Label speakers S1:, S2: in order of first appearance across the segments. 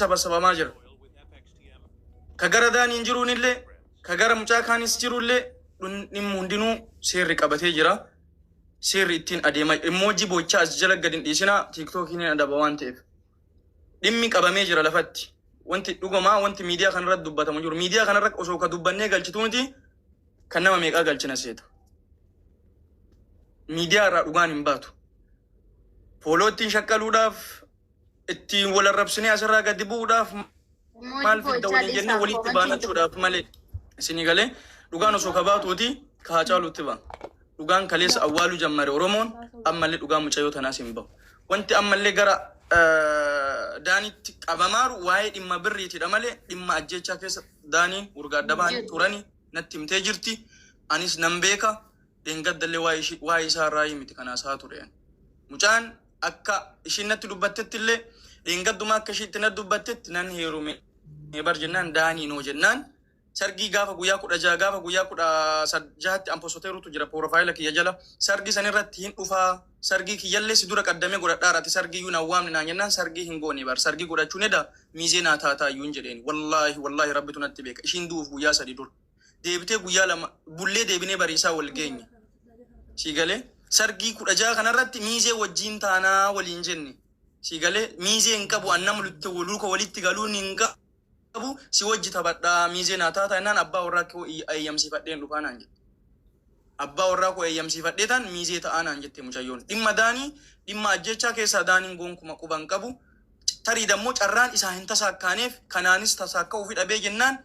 S1: Sabasabamaa jira. Ka gara Daaniin jiruunillee, ka gara mucaa kaanis jirullee, dhimmi hundinuu seerri qabatee jira. Seerri ittiin adeema. Immoojii bochaa as jala gadi hin dhiisinaa, TikTokiin hin adaba waan ta'eef. Dhimmi qabamee jira lafatti. Wanti dhugumaa wanti miidiyaa kanarratti dubbatamu jiru. Miidiyaa kanarratti osoo ka dubbannee galchitu miti, kan nama meeqaa galchina seeta? Miidiyaa irraa dhugaan hin baatu. Follow ittiin shaqqaluudhaaf, ittiin wal arrabsinee asirraa gadi bu'uudhaaf, maal fidda waliin jennee walitti baanachuudhaaf malee. Isinii galee, dhugaan osoo ka baatuuti ka Haacaaluutti ba'a. Dhugaan kaleessa awwaaluu jammare Oromoon ammallee dhugaan mucayyoo tanaas hin bahu. Wanti ammallee gara Daaniitti qabamaaru waa'ee dhimma birriitidha malee dhimma ajjeechaa keessa Daaniin urga adda bahanii turani natti himtee jirti. Anis nan beeka. Dheengaddallee waa'ee isaa irraa miti kan haasaa ture. Mucaan akka ishiin natti dubbattetti illee, dheengadduma akka ishiitti natti dubbattetti, nan heerume bar jennaan, Daanii noo jennaan, sargii gaafa guyyaa 16, gaafa guyyaa 16tti amposoteerutu jira profile kiyya jala, sargii san irratti hin dhufaa, sargii kiyyallee si dura qaddamee godhadhaara, ati sargii iyyuu naan waamne naan jennaan, sargii hin goone bar, sargii godhachuun eda miizee naa taataa iyyuu hin jedheen. Wallaahi, wallaahi, Rabbitu natti beeka, ishiin du'uuf guyyaa 3 dura deebitee guyyaa 2 bullee deebinee bariisaa wal geenye. Si galee, sargii 16 kanarratti miizee wajjiin taanaa waliin jenne. Si galee, miizee hin qabu, an nama luka walitti galuun hin qabu, si wajji taphadhaa, miizee naa taataa jennaan, abbaa warraa koo eeyyamsiifadheen dhufaa naan jette. Abbaa warraa koo eeyyamsiifadhee taan miizee ta'aa naan jette mucayyoon. Dhimma Daanii, dhimma ajjechaa keessaa Daaniin gonkuma quba hin qabu. Tarii dammoo carraan isaa hin tasaakkaaneef, kanaanis tasaakka'uu fi dhabee jennaan,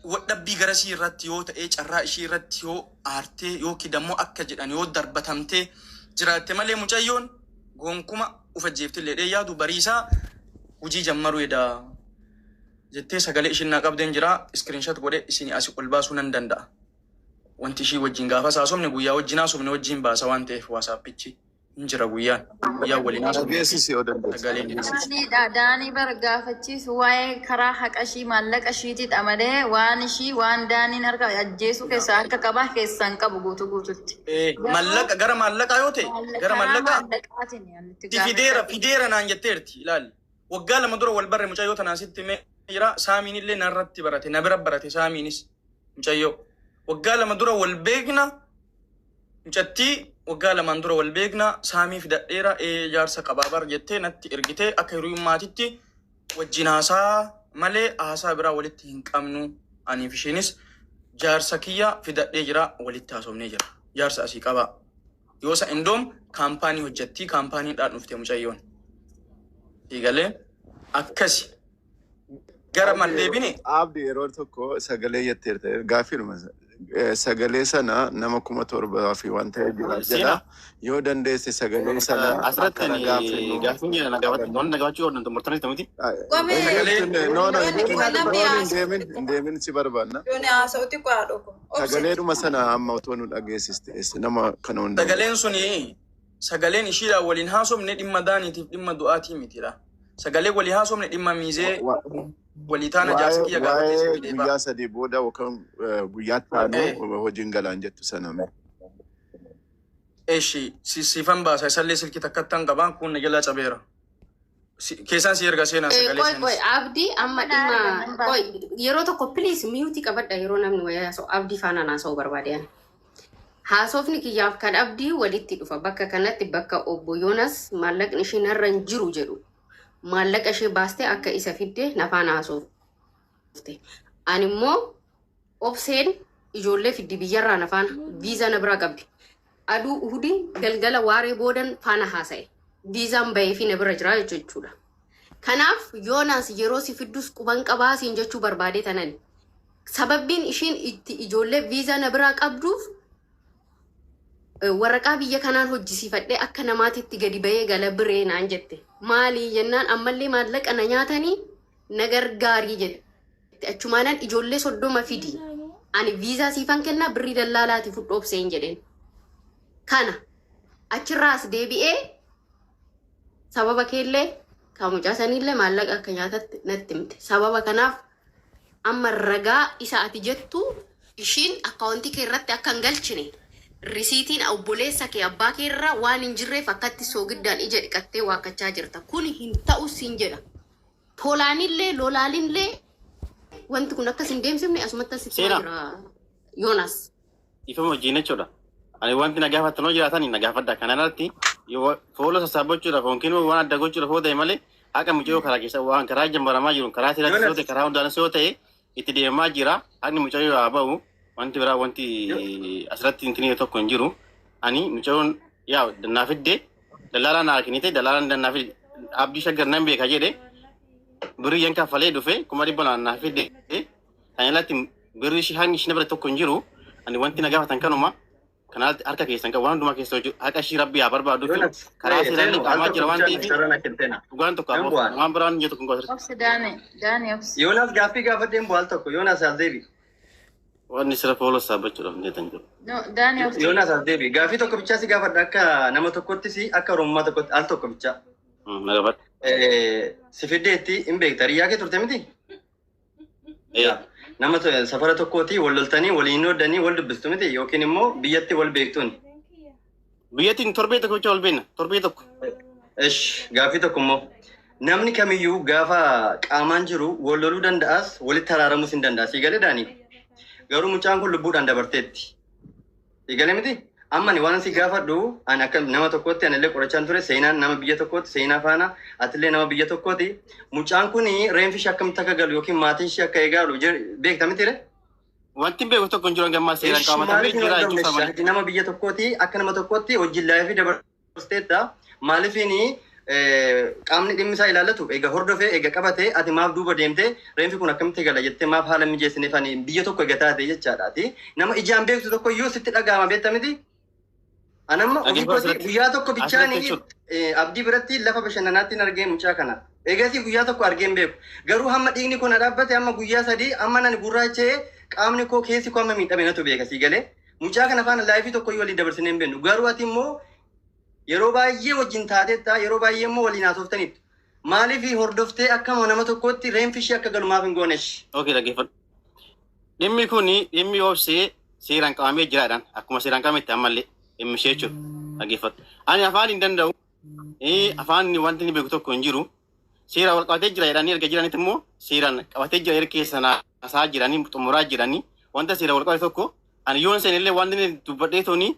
S1: wadhabbii garasii irratti yoo ta'ee, carraa ishii irratti yoo aartee yookiin dammoo akka jedhan yoo darbatamtee jiraatte malee, mucayyoon gonkuma uf ajjeeftillee dhee yaadu. Bariisaa hojii jammaruu edaa jettee sagalee ishiin naa qabdeen jira, screenshot godhe isin asii ol baasuu nan danda'a. Wanti ishii wajjin gaafa haasofne, guyyaa wajjin haasofne wajjin baasa waan ta'eef, WhatsAppichi hin jira, guyyaan guyyaa waliin haasofne
S2: Dhageessisi yoo dandeesse.
S1: Sagaleen dhageessisi.
S3: Daaniidha. Daanii bara gaafachiisu waa'ee karaa haqa ishii, maallaqa ishiitidha malee waan ishii, waan Daaniin harka ajjeesuu keessaa harka qabaa keessaa hin qabu guutuu guututti.
S1: Mallaqa, gara maallaqaa yoo ta'e, gara
S3: karaa
S1: maallaqaa
S3: maallaqaatiin ani itti
S1: si fideera
S3: gaafachaa.
S1: Fideera naan jetteerti. Ilaali, waggaa 2 dura wal barre mucayyoo tanaan sitti himee jira. Saamiin illee narratti barate, na bira barate. Saamiinis mucayyoo waggaa 2 dura wal beekna. Mucattii waggaa 2n dura wal beekna, Saamii fidadheera, ee jaarsa qabaa bar jettee natti ergitee, akka hiriyummaatitti wajjin haasaa malee haasaa biraa walitti hin qabnu. Aniif ishiinis jaarsa kiyya fidadhee jira, walitti haasofnee jira, jaarsa asii qabaa yoosa indoom kaampaanii hojjettii, kaampaaniidhaan dhufte mucayyoon. Siigalee, akkasi gara mal deebine.
S2: Abdi, yeroo tokko sagalee jetteerta, gaaffiidhuma sagalee sana nama 7,000 fi waan ta'e jira jedha.
S4: Seenaa.
S2: Yoo dandeesse sagalee sana
S4: Asirratti
S2: akka ragaa fennu
S4: gaaffiin jira na gaafatti. Wanni na gaafachuu qabdan xumurtanii miti.
S5: Qomee
S2: No, no, hin
S5: Yoonni
S2: deemin,
S5: namni
S2: hin deemin, hin deemin, si barbaanna.
S5: Yoonni haasa'utti qo'aa dhoko.
S2: Sagaleedhuma sana amma otoo nu dhageessiste nama kana hunda.
S1: Sagaleen suni, sagaleen ishiidhaan waliin haasofne dhimma Daaniitiif dhimma du'aatii mitidha. Sagalee walii haasofne dhimma miizee walii taana, jaarsa kiyya gaafatee si
S2: Waa'ee
S1: fidee
S2: guyyaa
S1: ba'a.
S2: 3 booda yookaan guyyaa taanu hojiin galaan jettu sana mee.
S1: Eshi, siifan baasa, isallee silkii takkattan qabaa, kun na jalaa cabeera. Keessaan si erga seenaa sagalee
S6: Qoy qoy
S1: sanis.
S6: Abdii, amma dhimma, qoy yeroo tokko please mute qabadha, yeroo namni wayii haasa'u Abdii faana haasa'uu barbaade ani. Haasofni kiyyaaf kan Abdii walitti dhufa bakka kanatti, bakka obbo Yoonas maallaqni ishee narra hin jiru jedhu, maallaqa ishee baastee akka isa fidde na faana haasofte. Ani immoo Obseen ijoollee fiddi biyyarraa na faana viizaa na biraa qabdi. Aduu Uhudii galgala waaree boodan faana haasa'e. Viizaan bahee fi na bira jira jechuudha. Kanaaf Yoonaas yeroo si fiddus quban qabaa siin jechuu barbaadee tanani. Sababbiin ishiin itti ijoollee viizaa na biraa qabduuf, waraqaa biyya kanaan hojjisiifadhee akka namaatitti gadi bahee gala biree naan jette. Maali jennaan, ammallee maallaqa na nyaatanii, na gargaarii jette. Achumaanan ijoollee 30 fidi. Ani viizaa siifan kennaa, birrii dallaalaati fudhu Obseen jedheen. Kana achirraas deebi'ee sababa keellee kan mucaa saniillee maallaqa akka nyaatatti natti himte. Sababa kanaaf amma ragaa isa ati jettu ishiin akkaawuntii kee irratti akka hin galchine, risiitiin obboleessa kee abbaa kee irraa waan hin jirreef akkatti soogiddaan ija dhiqattee waakkachaa jirta. Kun hin ta'u siin jedha. Tolaanillee lolaalinillee wanti kun akkas hin deemsifne asumatti asitti
S4: Seenaa.
S6: jira Yoonas.
S4: Ifama wajjin jechuudha. Ani wanti na gaafattan yoo jiraatan na gaafadha. Kana irratti yoo fooloo sassaabachuudhaaf yookiin waan adda gochuudhaaf yoo ta'e malee haqa mucayyoo karaa keessa waan karaa jambaramaa jiru karaa seeraatti yoo ta'e karaa hundaanis yoo ta'e itti deemaa jira. Haqni mucayyoo haa ba'u. Wanti biraa wanti asirratti hin tokko hin jiru. Ani mucayyoon yaa naa fidde dallaalaa naa kennite, dallaalaan naa fidde, Abdii Shaggar nan beeka jedhe, birrii yan kaffalee dhufe, 200,000 naa fidde. Kan alatti birrii ishee hangi ishee bira tokko hin jiru. Ani wanti na gaafatan kanuma. Kanaatti harka keessan qabu waan hundumaa keessa hojii haqa ishii rabbi haa barbaadu fi karaa seeraan qaamaa jira waan ta'eef dhugaan tokko
S5: Nan
S4: ammoo
S5: bu'aan.
S4: waan biraan hin jiru kun qofa.
S3: Obsi Daani, Daani obsi.
S5: Yoonaas, gaaffii gaafadheen bu'aal tokko. Yoonaas, as deebi.
S4: Wanni sira fooloo saabbachuudhaaf hin jettan jiru.
S3: No, Daani obsi.
S5: Yoonaas, as deebi. Gaaffii tokko bichaa si gaafadha, akka nama tokkottis akka Oromummaa tokkotti al tokko bichaa.
S4: Na gaafadhu.
S5: Si fiddeetti hin beekta. Hiriyaa kee turte miti?
S4: Ee.
S5: Nama safara tokkooti wal loltanii waliin hodhanii wal dubbistu miti, yookiin immoo biyyatti wal beektuun?
S4: Biyyattiin torbee tokko bicha wal beekna, torbee tokko.
S5: Ish, gaaffii tokko immoo, namni kamiyyuu gaafa qaamaan jiru wal loluu danda'as, walitti araaramuus hin danda'a. Sii galee, Daanii? Garuu mucaan kun lubbuudhaan dabarteetti. Sii galee miti? Amma ani waan si gaafadhu, ani akka nama tokkotti anillee qorachaan ture, seenaan nama biyya tokkotti seenaa faana atillee nama biyya tokkooti. Mucaan kun reenfi ishee akkamitti akka galu yookiin maatiin ishee akka eegaalu beekta miti ree?
S4: Wanti hin beeku tokko hin jiru hanga ammaa, seeraan
S5: Ish,
S4: qabatamee
S5: maaliif hin
S4: jira
S5: hordofne?
S4: jechuudha malee.
S5: Ati nama biyya tokkooti, akka nama tokkotti hojii life dabarsteetta. Maaliifini qaamni dhimmi isaa ilaallatu egaa hordofee egaa qabate, ati maaf duuba deemtee reenfi kun akkamitti gala jettee maaf haala mijeessineef? Ani biyya tokko egaa taate jechaadha. Ati nama ijaan beektu tokko iyyuu sitti dhaga'ama, beekta miti? Anamma ofii
S4: Dhaggeeffadhu
S5: kooti
S4: asirratti.
S5: guyyaa tokko
S4: Asirratti
S5: bichaanii
S4: jechuudha.
S5: Abdii biratti lafa bashannanaatti hin argee mucaa kana. Eegasii guyyaa tokko argee hin beeku. Garuu hamma dhiigni kun na dhaabbate, hamma guyyaa 3, hamma nani gurraacha'ee, qaamni koo keessi koo hamma miidhame natu beeka, sii galee. Mucaa kana faana life tokko iyyuu waliin dabarsinee hin beeknu. Garuu ati immoo yeroo baay'ee wajjin taateetta, yeroo baay'ee immoo waliin haasoftaniittu. Maaliif hordoftee akkama nama tokkotti reenfi ishee akka galu maaf hin goonesh?
S4: Okay, dhaggeeffadhu. Dhimmi kun dhimmi obsee seeraan qabamee jiraadhaan akkuma seeraan qabametti ammallee dhimmi ishee jechuudha. Dhaggeeffadhu. Ani afaan hin danda'u. Afaan wanti inni beeku tokko hin jiru. Seeraan wal qabatee jira jedhanii erga jiranitti immoo seeraan qabatee jira erga keessa naasaa jiranii xumuraa jiranii wanta seeraan wal qabate tokko ani yoon seen illee wanti inni dubbadhee toni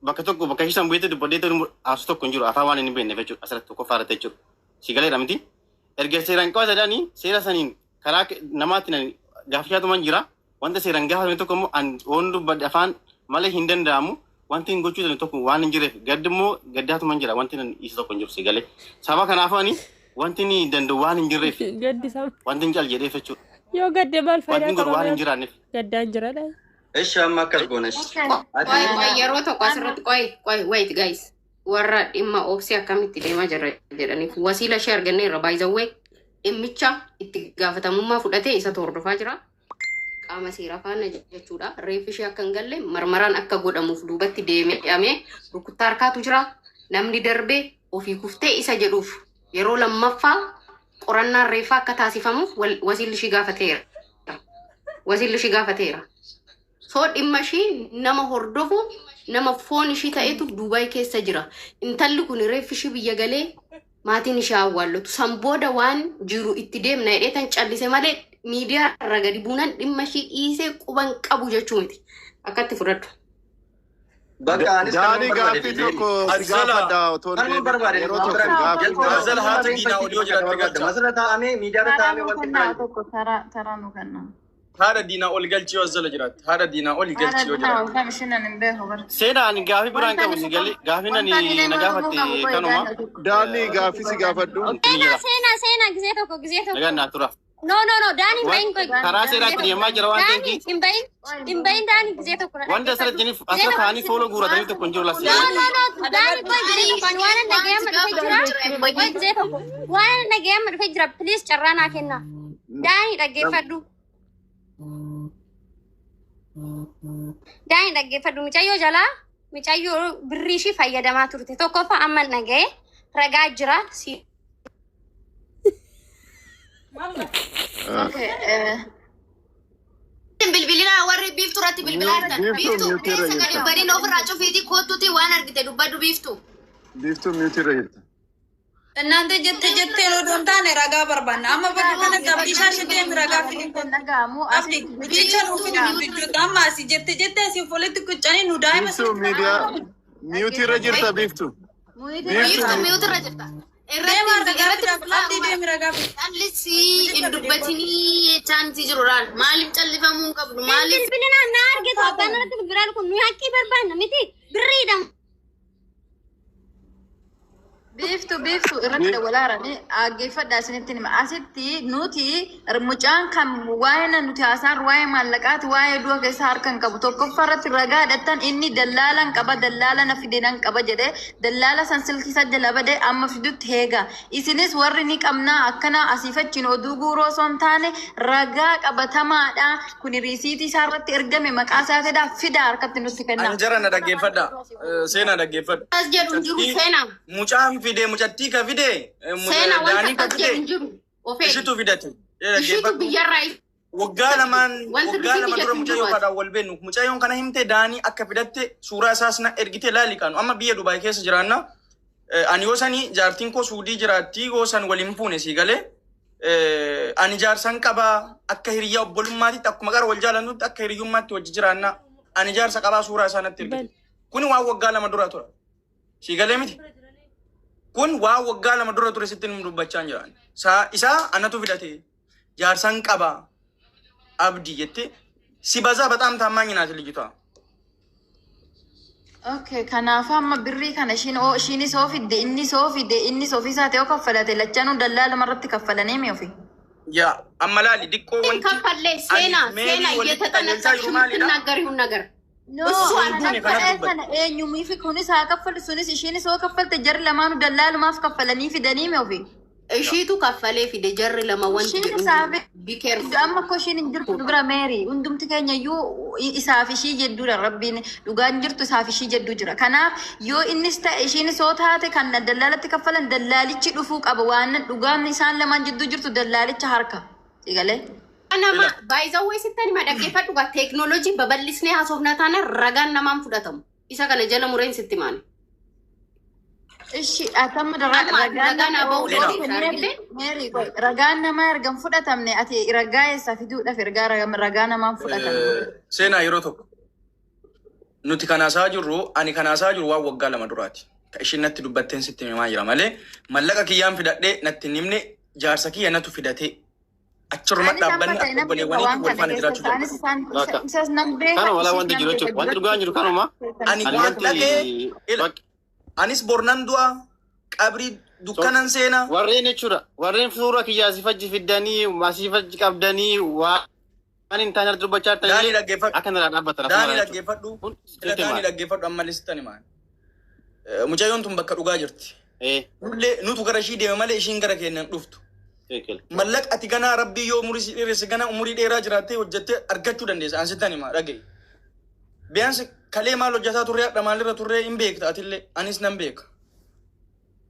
S4: bakka tokko bakka isaan bu'eetti dubbadhee toni haasu tokko hin jiru, afaan waan inni beekneef jechuudha, asirratti tokkoffaa irratti jechuudha. Si galeera miti? Erga seeraan qabate jedhanii seera saniin karaa namaatti ani gaaffichaatuman jira. Wanta seeraan gaafatame tokko immoo ani waan dubbadhe afaan malee hin danda'amu. Wanti hin gochuu danda'u tokko waan hin jirreef gaddi immoo gaddaatuman jira. Wanti nan isa tokko hin jiru, si galee. Sababa kanaaf ani wanti inni danda'u waan hin jirreef
S7: Gaddi isaa
S4: wanti hin cal jedheef jechuudha.
S7: Yoo gadde maal
S4: Wanti
S7: faayidaa
S4: hin godhu
S7: qaba?
S4: waan hin jiraanneef.
S7: Gaddaan jira dha.
S5: Ishi, amma akkas goonesh. Ati
S6: Qoy, qoy, yeroo tokko asirratti, qoy, qoy, wait guys. Warra dhimma obsee akkamitti deemaa jirra jedhaniif wasiila ishee arganneerra, by the way, dhimmicha itti gaafatamummaa fudhatee isatu hordofaa jira. Qaama seeraa faana jechuudha. Reeffi ishee akka hin galle marmaraan akka godhamuuf duubatti deemee rukuttaa harkaatu jira. Namni darbee ofii kuftee isa jedhuuf yeroo lammaffaa qorannaan reeffaa akka taasifamuuf wasiilli ishii gaafateera. Wasiilli ishii gaafateera. So dhimma ishii nama hordofu, nama foon ishii ta'etu Dubaay keessa jira. Intalli kun reeffi ishii biyya galee maatiin ishee awwaallatu. San booda waan jiru itti deemna jedhee tan callise malee miidiyaa irra gadi buunan dhimma ishii dhiisee quban qabu jechuu miti. Akkatti fudhadhu.
S5: Bakka anis kanuma
S2: Daanii,
S5: barbaade.
S2: gaaffii tokko si
S1: Azzala.
S2: gaafadha otoo hin
S5: Kanuma
S2: deebiin
S5: barbaade.
S2: yeroo tokko gaaffii
S5: Jalqaba
S1: Azzala, haati diinaa odoo jiraatti galcha.
S5: Masirra taa'amee miidiyaarra
S3: Taraa
S5: taa'amee
S3: nu
S5: wanti
S3: kennaa
S5: biraa.
S3: tokko, taraa taraa nu kennaa.
S1: Haadha diinaa ol galchii yoo azzala jiraatte. Haadha diinaa ol galchii yoo
S3: Haadha diinaa
S1: jiraatte.
S3: ol kam ishinan hin beeku bara.
S4: Seenaa, ani gaafii biraan qabu, si galee gaafiin ani na gaafatte kanuma.
S2: Daanii, gaaffii si gaafadhu.
S4: Ni jira.
S8: Seenaa, seenaa, gisee tokko, gisee tokko.
S4: Nagaan naa tura.
S8: No, no, no, Daani hin bahin, qoy.
S4: Karaa seeraatti deemaa jira waan
S8: Daani
S4: ta'eef
S8: hin bahin, hin bahin Daani, gisee tokko na
S4: wanta asirratti jiniif asirra kaanii fooloo guuratanii tokko hin jiru
S8: No,
S4: lassi.
S8: no, no, Daani, qoy, gisee tokko, ani waan dhaga'ee amma dhufee jira. Qoy, gisee tokko. Waan dhaga'ee amma dhufee jira. Please carraa naa kenna. Daani, dhaggeeffadhu. Daani, dhaggeeffadhu. Mucayyoo jalaa mucayyoo birrii ishii fayyadamaa turte. Tokkoffaa amma dhaga'ee ragaa jira. Si
S3: Okay,
S9: Bilbilina warri Biiftuu irratti bilbilaa jirtan.
S2: Biiftuu
S9: Biiftuu
S2: mute irra
S9: keessa gadi
S2: jirta.
S9: badiin ofirraa cufiitii kottuutii waan argite dubbadhu, Biiftuu.
S2: Biiftuu, mute irra jirta.
S9: እናንተ jette jettee odoo hin taane ragaa barbaanna. Amma bakka kanatti abdii shaashii deemi ragaa fidi.
S3: Dhaga'amu
S9: Abdi mucicha nuu fidi nu gidduutti amma asii jette jette asii walitti quccanii nu daa'ima
S2: Biiftuu miidiyaa mute irra jirta, Biiftuu.
S9: Biiftuu
S8: Mute irra jirta.
S9: Deema ragaa fida, abdii deemi ragaa fidi.
S8: Callisii hin dubbatinii jechaan jiru laal. Maaliif callifamuu hin qabdu? Maaliif?
S10: Bilbilinaan na argatu abbaan irratti bilbilaan kun nuyi haqqii barbaanna miti birriidha.
S3: Biiftuu, Biiftuu irratti dawwalaarani dhaggeeffadhaa, isinitti hima. Asitti nuti mucaan kan waa'ee nuti haasaan waa'ee maallaqaati, waa'ee du'a keessa harka hin qabu. Tokkoffaa irratti ragaa hidhattan inni dallaalan qaba, dallaala na fide nan qaba jedhee dallaala san silkii isa jala badee amma fidutti heega. Isinis warri ni qabnaa akkana asiifachiin oduu guuroo osoo hin taane ragaa qabatamaadha. Kuni riisiitii isaa irratti ergame maqaa isaatiidha, fidaa harkatti nutti kenna.
S1: Ani jara na dhaggeeffadha. Seenaa dhaggeeffadha.
S6: Akkas jedhu hin jiru, seenaa.
S1: Mucaan fide, mucattii ka fide,
S6: Seenaa wanta
S1: Daanii ka
S6: akkas jedhu hin
S1: fide
S6: jiru. Of eegi.
S1: ishitu fidate.
S6: Ishiitu biyyarraa
S1: Waggaa lamaan
S6: Wanti
S1: waggaa
S6: nuti
S1: 2 dura
S6: jettu
S1: mucayyoo
S6: jiru.
S1: faadhaan wal beeknu. Mucayyoon kana himte, Daanii akka fidatte suuraa isaas na ergite laali kaanu. Amma biyya Dubaay keessa jiraanna. Ani yoo sanii jaartiin koo Suudii jiraatti, yoo san waliin fuune sii galee. Ani jaarsan qabaa, akka hiriyyaa obbolummaatitti, akkuma qara wal jaalannutti akka hiriyyummaatti wajji jiraanna. Ani jaarsa qabaa, suuraa isaa natti ergite. Kuni waan waggaa 2 dura tura. Sii galee miti. Kun waan waggaa 2 dura ture sitti nu dubbachaa hin jiran. Isaa anatu fidate. Jaarsan qabaa. Abdii jette ሲበዛ በጣም ታማኝ ናት ልጅቷ።
S3: Okay, kanaaf amma birrii kana ishiin oo ishiinis oo fidde, innis oo fidde, innis ofiisaa ta'e oo kaffalate, lachanuu dallaaluma irratti kaffalanii mi ofi?
S1: ያ amma laali diqqoo wanti
S6: ከፈለ ሴና
S1: ani
S6: ሴና
S1: meerii walitti
S6: እየተጠነቀቅሽ
S1: qajeelchaa jiru maalidha?
S6: የምትናገሪውን ነገር
S3: No,
S6: እሱ
S1: Duune
S3: kana
S1: kanatu dubbate.
S3: Kana eenyumii fi kunis haa kaffalu, sunis ishiinis oo kaffalte, jarri lamaanuu dallaalumaaf kaffalanii fidanii mi ofi?
S6: Ishiitu kaffalee fide, jarri lama wanti
S3: Ishiin
S6: jedhu
S3: isaa
S6: be careful.
S3: Amma akkoo ishiin hin jirtu nu bira meeri hundumti keenya iyyuu isaaf ishii jedduudha, rabbiin dhugaan jirtu isaaf ishii jedduu jira. Kanaaf yoo innis ta'e ishiinis yoo taate kan dallaalatti kaffalan dallaalichi dhufuu qaba, waan dhugaan isaan lamaan jidduu jirtu dallaalicha harka. Sigalee.
S6: Nama baay'izawwee sitti hima, dhaggeeffadhu gaa, teeknooloojii babal'isnee haasofna taana ragaan namaan fudhatamu. Isa kana jala mureen sitti maani.
S3: Ishi atamma
S6: Amma
S3: ragaan
S6: ragaan aba'uu
S1: Leena.
S6: argite?
S3: Meeri ragaan namaa erga hin fudhatamne ati ragaa eessaa fiduudhaaf ergaa ragaa namaan fudhatamne?
S1: Seenaa, yeroo tokko nuti kanaasaa jirru, ani kanaasaa jiru waan waggaa 2 duraati. Ka ishiin natti dubbatteen sitti himaa jira malee mallaqa kiyyaan fidadhee natti hin himne, jaarsa kiyya natu fidatee achirruma
S3: Anis amma
S1: dhaabbanni
S3: ta'e
S1: akka
S3: nan beeka
S1: obboleewwaniitti
S3: waan
S1: wal
S3: kana
S1: faana
S3: keessa
S1: jiraachuu
S3: isaanis
S1: jalqabu.
S3: isaan
S4: Bakka.
S3: isas nan beeka
S4: Kanuma walaa
S3: ishis
S4: wanti
S3: nan
S4: jiru
S3: beeka
S4: jechuudha. Wanti dhugaan jiru kanuma.
S1: Ani
S4: Ani
S1: waan
S4: wanti
S1: dhagee ila anis bornan du'a qabrii dukkanan seenaa.
S4: Warreen jechuudha. Warreen suura kiyya asii fachi fiddanii asii fachi qabdanii waan hin taane dubbachaa jirtan
S1: Daanii
S4: illee
S1: dhaggeeffadhu.
S4: akka narraa dhaabbatan
S1: Daanii
S4: asuma jechuudha.
S1: dhaggeeffadhu.
S4: Kun
S1: Ila
S4: sitti
S1: Daanii
S4: himaa.
S1: dhaggeeffadhu, ammallee sitti himaa. Mucayyoon tun bakka dhugaa jirti. Nullee nutu gara ishii deeme malee ishiin gara keenyan dhuftu.
S4: Teekil.
S1: Mallaqa ati ganaa rabbii yoo umurii si dheeresse ganaa umurii dheeraa jiraattee hojjettee argachuu dandeessa. An sittan himaa, dhaga'i. Biyyaansi kalee maal hojjetaa turre, hadha maalirra turre hin beekta atillee, anis nan beeka.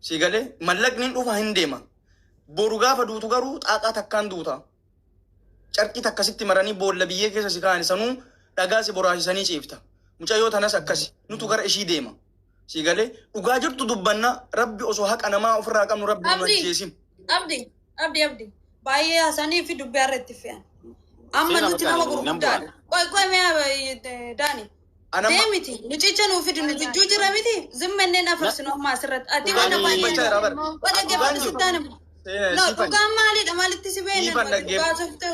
S1: Si galee mallaqni hin dhufa, hin deema. Boru gaafa duutu garuu xaaxaa takkaan duuta. Carqii takka sitti maranii boolla biyyee keessa si kaa'an, sanuu dhagaa si boraasisanii ciifta. Mucayyoo tanas akkasi nutu gara ishii deema. Si galee dhugaa jirtu dubbanna, rabbi osoo haqa namaa ofirraa qabnu rabbi nu
S9: Abdi.
S1: ajjeesin.
S9: Abdi, abdi, abdi. Baay'ee haasanii fi dubbii har'a itti fe'an. Amma
S4: Seenaa
S9: nuti nama
S4: bakka nan
S9: gurguddaadha. Qoy qoy mee Daani.
S1: Anamma
S9: Deemiti. Mucicha nuu fidu, nu gidduu jira miti. Zimmanneen afarsinu amma asirratti. Ati waan
S4: Ani-
S9: baay'ee.
S1: dubbachaa jira bara.
S9: Qoy dhaggeeffadhu, sittaan himu. No,
S1: Siifan
S9: dhugaan maalidha? Maalitti si beekna?
S1: Siifan
S9: Dhugaa softee.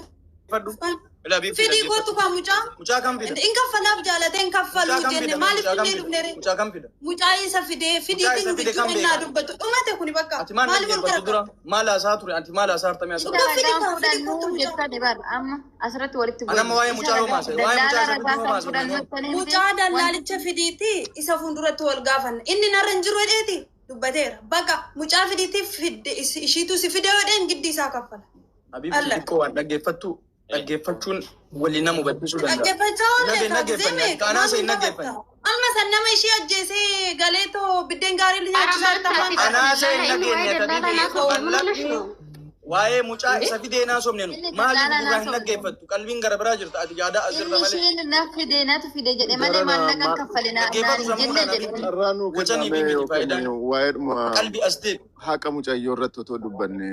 S1: dhaggeeffadhu. Ilaa biiftuu
S9: Fidii
S1: dhaggeeffadhu.
S9: kootu kaa mucaa.
S1: Mucaa kam fida?
S9: In kaffalaaf jaalatee hin kaffaluu
S1: Mucaa kam
S9: jenne
S1: fida?
S9: maaliif
S1: Mucaa kam
S9: finnee
S1: fida?
S9: dhufne ree?
S1: Mucaa kam fida?
S9: Mucaa isa fidee
S1: Mucaa
S9: fidiitti
S1: isa
S9: nu
S1: fide
S9: gidduu
S1: kam
S9: ennaa
S1: beeka?
S9: dubbatu. Dhumate kuni bakka.
S1: Ati maal
S9: Maaliif ol
S1: dhaggeeffattu dura?
S9: garagaru?
S1: Maal haasaa ture? Ati maal haasaa hartamee haasaa
S9: Dhugaa
S1: ture?
S9: fidi
S3: Ragaan
S9: kaa fidi kootu
S3: fudhannu
S9: mucaa.
S3: jettani bar amma asirratti walitti
S1: Ani amma waa'ee mucaa yoo maase, waa'ee mucaa
S3: Dallaala
S1: isa fiduu
S3: ragaa
S1: yoo
S3: kan
S1: maase,
S3: fudhannu
S9: Mucaa dallaalicha fidiitti isa fuulduratti wal gaafanna. Inni narra hin jiru jedheeti dubbateera. Bakka mucaa fidiitti fidde ishiitu si fide jedheen giddi isaa kaffala.
S1: Abiibti
S9: Alla.
S1: xiqqoo waan dhaggeeffattu dhaggeeffachuun waliin nama hubachiisuu danda'a.
S9: Dhaggeeffachaa oolle
S1: Nagge-
S9: kaabzee
S1: naggeeffanne.
S9: meeqa
S1: Kaanaa
S9: maal
S1: isa hin
S9: hin
S1: naggeeffanne.
S9: taphatta? Amma san nama ishee ajjeesee galee too biddeen gaarii nyaachisaa jirta.
S1: Anaa isa hin nageenye tabiibi. Mallaqni Waa'ee mucaa isa fidee naasofne nu.
S3: Inni
S1: Maaliif
S3: daldala
S1: gurraa hin
S3: naasofne.
S1: dhaggeeffattu? Qalbiin gara biraa jirta. Ati yaadaa as jirta
S3: Inni
S1: malee.
S3: isheen na fide natu fide jedhe malee
S2: Gara
S3: maallaqa
S2: ma-
S3: kaffale naan
S1: Dhaggeeffatu
S3: jenne
S1: sammuudhaan
S3: jedhe.
S1: abitti.
S2: Carraa nuu
S1: Wacanii fi
S2: kenname
S1: miti
S2: yoo
S1: faayidaan.
S2: kenne waa'eedhuma
S1: Qalbii as deebi.
S2: haqa mucayyoo irratti otoo dubbanne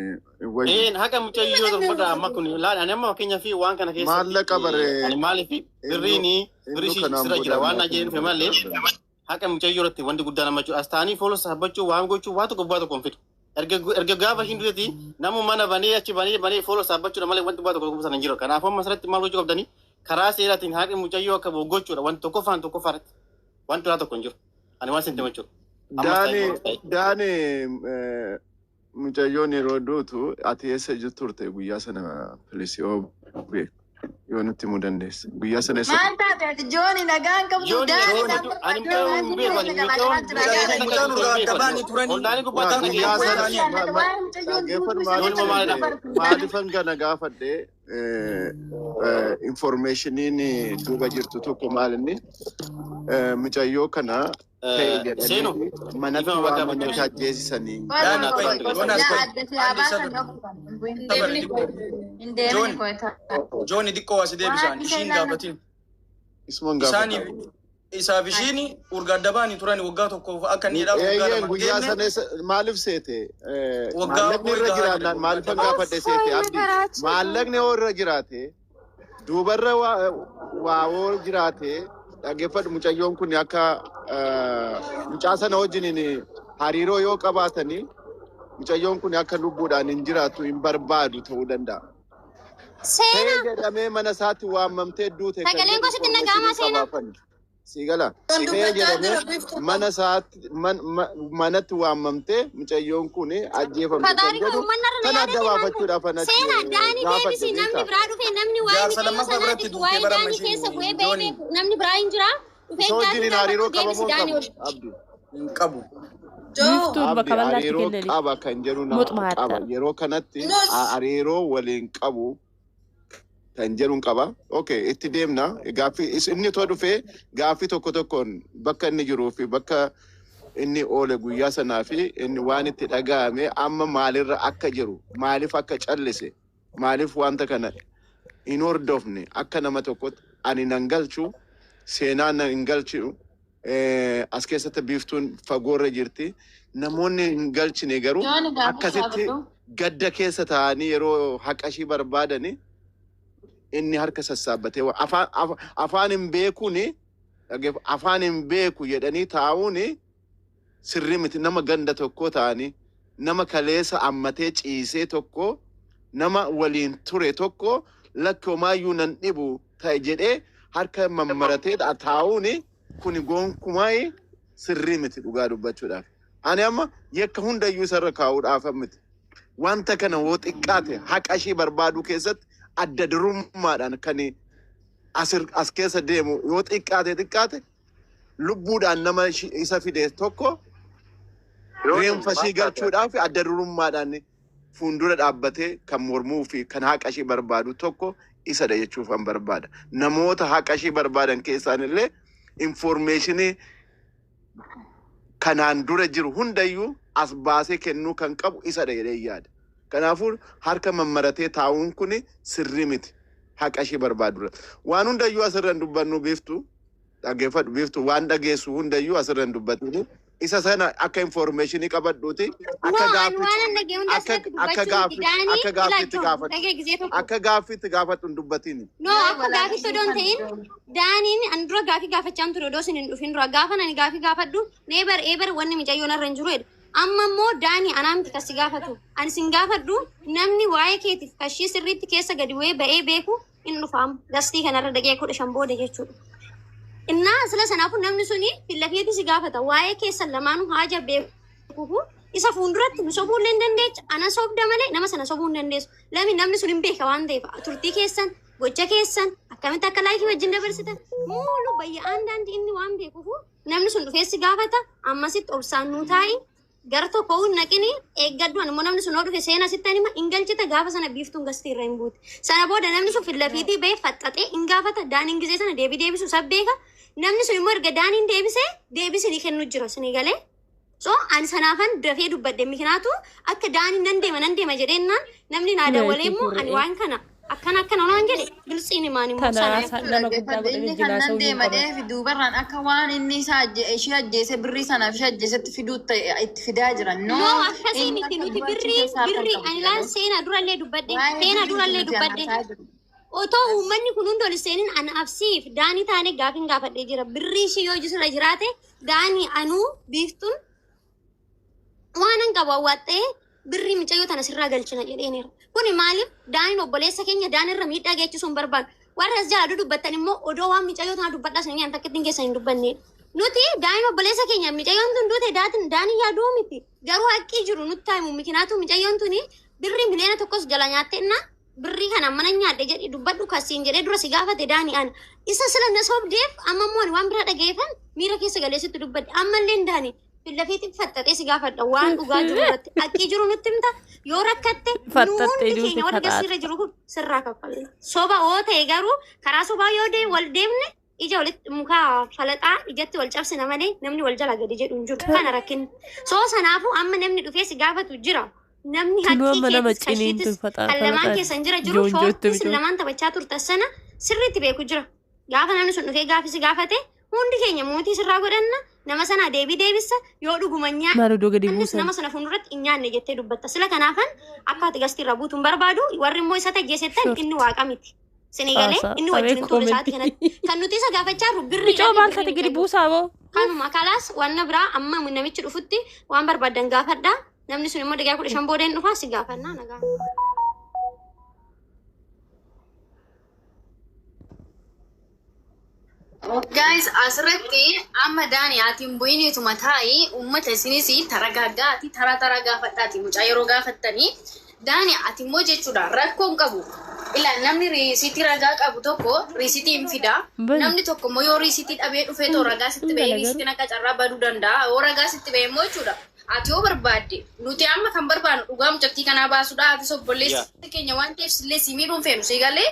S2: wayyu.
S4: Een haqa mucayyoo tokkodha amma kun laal ani amma fakkeenyaa fi waan kana keessatti
S2: Maallaqa baree
S4: ani maaliif birriin birrii
S2: innuu kanaan
S4: sirra
S2: booda
S4: jira waan
S2: ammaa
S4: na jedheen dhufe
S2: kun
S4: malee haqa mucayyoo irratti wanti guddaan amma jiru as ta'anii fooloo saabbachuu waan gochuu waa tokko bu'aa tokko hin fidu. Erga gaafa ishiin duteeti namu mana banee achi banee banee fooloo saabbachuudha malee wanti bu'aa tokko sana hin jiru. Kanaafuu amma asirratti maal gochuu qabdanii karaa seeraatiin haqi mucayyoo akka bahu gochuudha wanti tokkoffaan tokkoffaarratti wanti biraa tokko hin jiru. Ani waan isin jechuudha. Ammas ta'e
S2: Daani
S4: boruus ta'e.
S2: Daani mucayyoon yeroo duutu ati eessa jirtu turte guyyaa sana please yoo beektu yoo nutti himuu dandeesse guyyaa sana eessa
S3: Maal taate ati Jooni nagaan qabdu
S4: Jooni
S3: Daani
S4: Jooni ani mucayyoo hin beeku ani mucayyoon
S1: Mucaan mucaan irraa adda baanii turanii.
S4: Oldaanii
S2: Waa
S4: gubbaatti
S2: guyyaa
S4: dhageeffatu.
S2: sana dhaggeeffadhu
S4: Jooni moo maalidha?
S2: maaliifan kana gaafadhe informationiin duuba jirtu tokko maal inni mucayyoo kana ta'e
S4: Seenu
S2: jedhanii manatti
S4: dhiifama bakka
S2: waamanii
S4: mucayyoo.
S2: ajjeesisanii.
S1: Daani qoy. Yoonaas qoy. Andi sabir. Sabir xiqqoo.
S3: Hin deemni qoyta.
S1: Jooni xiqqoo asi deebisaan. Ishiin gaafatin.
S2: Isuman gaafata.
S1: Isaaniif isaaf ishiin urga adda baanii turani waggaa tokkoof akka inni hidhaaf waggaa
S2: Eeyyeen
S1: lama
S2: guyyaa
S1: deemne
S2: sana maaliif seete?
S1: Waggaa
S2: Maallaqni irra
S1: waggaa
S2: jiraannaan maaliifan gaafadhe seete abdi? Maallaqni yoo irra jiraate duubarra waa yoo jiraate dhaggeeffadhu mucayyoon kun akka mucaa sana wajjiniin hariiroo yoo qabaatanii mucayyoon kun akka lubbuudhaan hin jiraattu hin barbaadu ta'uu danda'a. Ta'ee
S10: Seenaa
S2: jedhamee mana isaatti waamamtee duute kan
S10: Sagaleen
S2: jedhu
S10: koo sitti dhaga'amaa
S2: informationii
S10: seenaa?
S2: qabaafan. Sii gala.
S9: Kan
S2: Ta'ee
S9: dubbachaa
S2: jedhamee
S9: jira biiftuu.
S2: mana isaatti manatti waamamtee mucayyoon kun ajjeefamte kan
S10: Fadaari koo
S2: jedhu
S10: uummanni irra na
S2: kan adda
S10: yaadate maal ta'e?
S2: baafachuudhaaf anatti
S10: Seenaa Daanii
S2: gaafadhe
S10: deebisi namni
S2: beekaa.
S10: biraa dhufe namni waa'ee
S1: Jaarsa
S10: mucayyoo
S1: lammaffaa biratti
S10: sanaatiif
S1: duutee
S10: waa'ee
S1: bara amma
S10: Daanii keessa
S1: ishiin
S10: bu'ee ba'ee
S1: Jooni
S10: beeku namni biraa hin jiraa dhufee
S2: Isa
S10: gaafii
S2: wajjiniin hariiroo
S10: gaafadhu deebisi
S2: qabamoo
S10: Daanii
S2: qabu
S10: ol.
S2: abdi.
S1: hin qabu.
S9: Joo.
S7: Biiftuun
S2: Abdi
S7: bakka bal'aatti
S2: hariiroo
S7: kennani.
S2: qaba kan jedhu na
S7: Muxuma
S2: qaba.
S7: hatta.
S2: Yeroo kanatti
S9: Nus.
S2: hariiroo waliin qabu kan jedhuun qaba. Okay, itti deemna. Gaaffii inni too dhufee gaaffii tokko tokkoon bakka inni jiruu fi bakka inni oole guyyaa sanaa fi inni waan itti dhaga'ame amma maalirra akka jiru maaliif akka callise maaliif wanta kana hin hordofne akka nama tokkotti ani nan galchu seenaa nan hin galchu as keessatti biiftuun fagoorra jirti namoonni hin galchine garuu
S3: Jooni gaafa
S2: akkasitti
S3: gaafadhu.
S2: gadda keessa taa'anii yeroo haqa ishii barbaadani inni harka sassaabbatee afaan hin beekuuni afaan hin beeku jedhanii taa'uuni sirrii miti nama ganda tokko ta'anii nama kaleessa ammatee ciisee tokko nama waliin ture tokko lakki homaayyuu nan dhibu ta'e jedhee harka mammaratee taa'uuni kuni gonkumaa sirrii miti dhugaa dubbachuudhaaf. Ani amma yakka hundayyuu isarra kaa'uudhaaf miti. Wanta kana hoo xiqqaate haqa ishii barbaaduu keessatti adda durummaadhaan kan as keessa deemu yoo xiqqaate xiqqaate lubbuudhaan nama isa fide tokko reenfa ishii galchuudhaaf adda durummaadhaan fuuldura dhaabbatee kan mormuu fi kan haqa ishii barbaadu tokko isadha jechuuf an barbaada. Namoota haqa ishii barbaadan keessaan illee informeeshinii kanaan dura jiru hundayyuu as baasee kennuu kan qabu isadha jedhee yaada. Kanaafuu harka mammaratee taa'uun kun sirrii miti. Haqa ishii barbaadudha. Waan hundayyuu asirra hin dubbannu biiftu dhaggeeffadhu biiftu waan dhageessu hundayyuu asirra hin dubbatini. Isa sana akka informeeshinii qabadhuuti
S10: No,
S2: akka
S10: ani
S2: gaaffitti
S10: waan an dhagee hunda
S2: akka
S10: asirratti
S2: akka
S10: dubbachuu miti.
S2: gaaffitti
S10: Daanii
S2: akka gaaffitti
S10: ilaalchoo
S2: gaafadhu
S10: dhagee gizee tokko.
S2: akka gaaffitti gaafadhu hin dubbatini.
S10: No, akka gaafitti odoo hin ta'in Daaniin ani dura gaafii gaafachaan ture odoo isin hin dhufin dura gaafa ani gaafii gaafadhu neebar eebar wanni mucayyoon irra hin jiru jedha. Amma immoo Daanii anaa miti kasi gaafatu. Ani sin gaafadhu namni waa'ee keetiif kashii sirriitti keessa gadi bu'ee ba'ee beeku hin dhufaam. Gastii kanarra dhaqee 15 booda jechuudha. Innaa sila sanaafuu namni suni fillafiitti si gaafata. Waa'ee keessan lamaanuu haaja beekuufu isa fuulduratti nu sobuu illee hin dandeecha. Ana sobda malee nama sana sobuu hin dandeessu. Lami namni sun hin beeka waan ta'eef turtii keessan gocha keessan akkamitti akka laayikii wajjin dabarsitan muulu bayya'aan daandii inni waan beekuufu namni sun dhufee si gaafata ammasitti obsaan nuu taa'i gara tokko hin naqini eeggadhu ani immoo namni sun yoo dhufe seena sitti anima hin galchita gaafa sana biiftuun gastii irra hin buute. Sana booda namni sun fillafiitii ba'ee faxxaxee hin gaafata daaniin gizee sana deebii deebisu isa beeka. Namni sun immoo erga daaniin deebisee deebisii ni kennu jira sini galee. So ani sanaafan dafee dubbadhe mikinaatu akka daanii nan deema nan deema jedheenaan namni naa dawwalee immoo ani waan kana akkana akkana naan jedhe biltsiin himaan immoo
S7: Tana
S10: sana.
S7: haasaa nama guddaa godhanii
S3: Inni kan
S7: wajjin
S3: nan
S7: haasa'uu hin
S3: deema
S7: qaban.
S3: deefi duubarraan akka waan inni isa ishee ajjeese birrii sanaaf ishee ajjeesetti fiduu itti fidaa jiran.
S10: No
S3: No,
S10: akkasii
S3: inni
S10: miti
S3: akka
S10: nuti
S3: dubartii
S10: birrii
S3: keessaa harka hin
S10: birrii
S3: qabu
S10: ani laal
S3: jedhee.
S10: seenaa durallee dubbadhe
S3: Waa'ee
S10: seenaa
S3: birrii
S10: durallee
S3: nuti an
S10: dubbadhe.
S3: haasa'aa jiru.
S10: Otoo uummanni kun hundi ol seenin ana absiif daanii taane gaafin gaafadhee jira. Birrii ishii yoo jisirra jiraate daanii anuu biiftuun waan an qabu awwaaxxee birrii micayyoo tana sirraa galchina jedheeniira. Kuni maaliif daaniin obboleessa keenya daanirra miidhaa geessisuu hin barbaadu. Warra as jala dudubbattan immoo odoo waan micayyoo tana dubbadhaa sun nyaata akka ittiin keessan hin dubbanne. Nuti daaniin obboleessa keenya micayyoon tun duute daatin daanii yaaduu miti. Garuu haqqii jiru nutti himu mikinaatu micayyoon tuni birrii 1 miliyoona jala nyaatteenna birrii kana mana nyaadhe jedhi dubbadhu kasiin jedhee dura si gaafate daanii ana. Isa sila na sobdeef amma immoo ani waan biraa dhageeffan miira keessa galee sitti dubbadhe ammallee hin daani. Fillafiitti faxxaxee si gaafadha waan dhugaa jiru irratti haqqii jiru nutti himta yoo rakkatte nu
S7: Faxxaxxee
S10: hundi
S7: duuti
S10: keenya warri
S7: faxaata.
S10: gasirra jiru kun sirraa kaffalla. Soba oo ta'e garuu karaa sobaa yoo dee wal deemne ija walitti muka falaxaa ijatti wal cabsina malee namni wal jala gadi jedhu hin jiru. Kana rakkinni. Soo sanaafuu amma namni dhufee si gaafatu jira. Namni
S7: Tunuu
S10: haqqii
S7: amma nama
S10: keetis
S7: ciniintu
S10: kashiitis
S7: faxaa
S10: kan lamaan
S7: falaxaa
S10: keessan jira jiru
S7: joonjootti
S10: shoortis
S7: mijoo.
S10: lamaan taphachaa turtan sana sirriitti beeku jira. Gaafa namni sun dhufee gaafi si gaafate hundi keenya mootii sirraa godhanna nama sana deebii deebisa yoo dhuguma
S7: Maal odoo gadi
S10: nyaannis
S7: buusan?
S10: nama sana fuulduratti hin nyaanne jettee dubbatta. Sila kanaafan akka ati gastii irraa buutu hin barbaadu warri immoo isa tajjeesettan
S7: Short.
S10: inni waaqa miti. Sinii galee
S7: Haasaa.
S10: inni wajjin
S7: Qabee
S10: hin turre sa'aatii
S7: koomentii.
S10: kanatti. Kan nuti isa gaafachaa jirru
S7: Micoo
S10: birriidha fi
S7: maal
S10: birrii
S7: taate gadi
S10: mucayyoo.
S7: buusaa boo?
S10: Kanuma kalaas wanna biraa amma namichi dhufutti waan barbaadan gaafadha. Namni sun immoo daqiiqaa 15 booda hin dhufaa si gaafannaa nagaa.
S11: Guys, asirratti amma Daani ati hin bu'iniituma taa'i uummata isinis taragaaggaati tara tara gaafadhaati mucaa yeroo gaafattanii Daani ati immoo jechuudha rakkoo hin qabu. Ila namni riisitii ragaa qabu tokko riisitii hin fida.
S7: Bani.
S11: Namni tokko immoo yoo riisitii dhabee dhufee too ragaa sitti
S7: Hin
S11: ba'ee
S7: gala garuu.
S11: riisitiin akka carraa baduu danda'a. Yoo ragaa sitti ba'e immoo jechuudha. Ati yoo barbaadde nuti amma kan barbaadnu dhugaa mucattii kanaa baasuudha. Atis obboleessi keenya waan ta'eef sillee si miidhuun feenu si galee.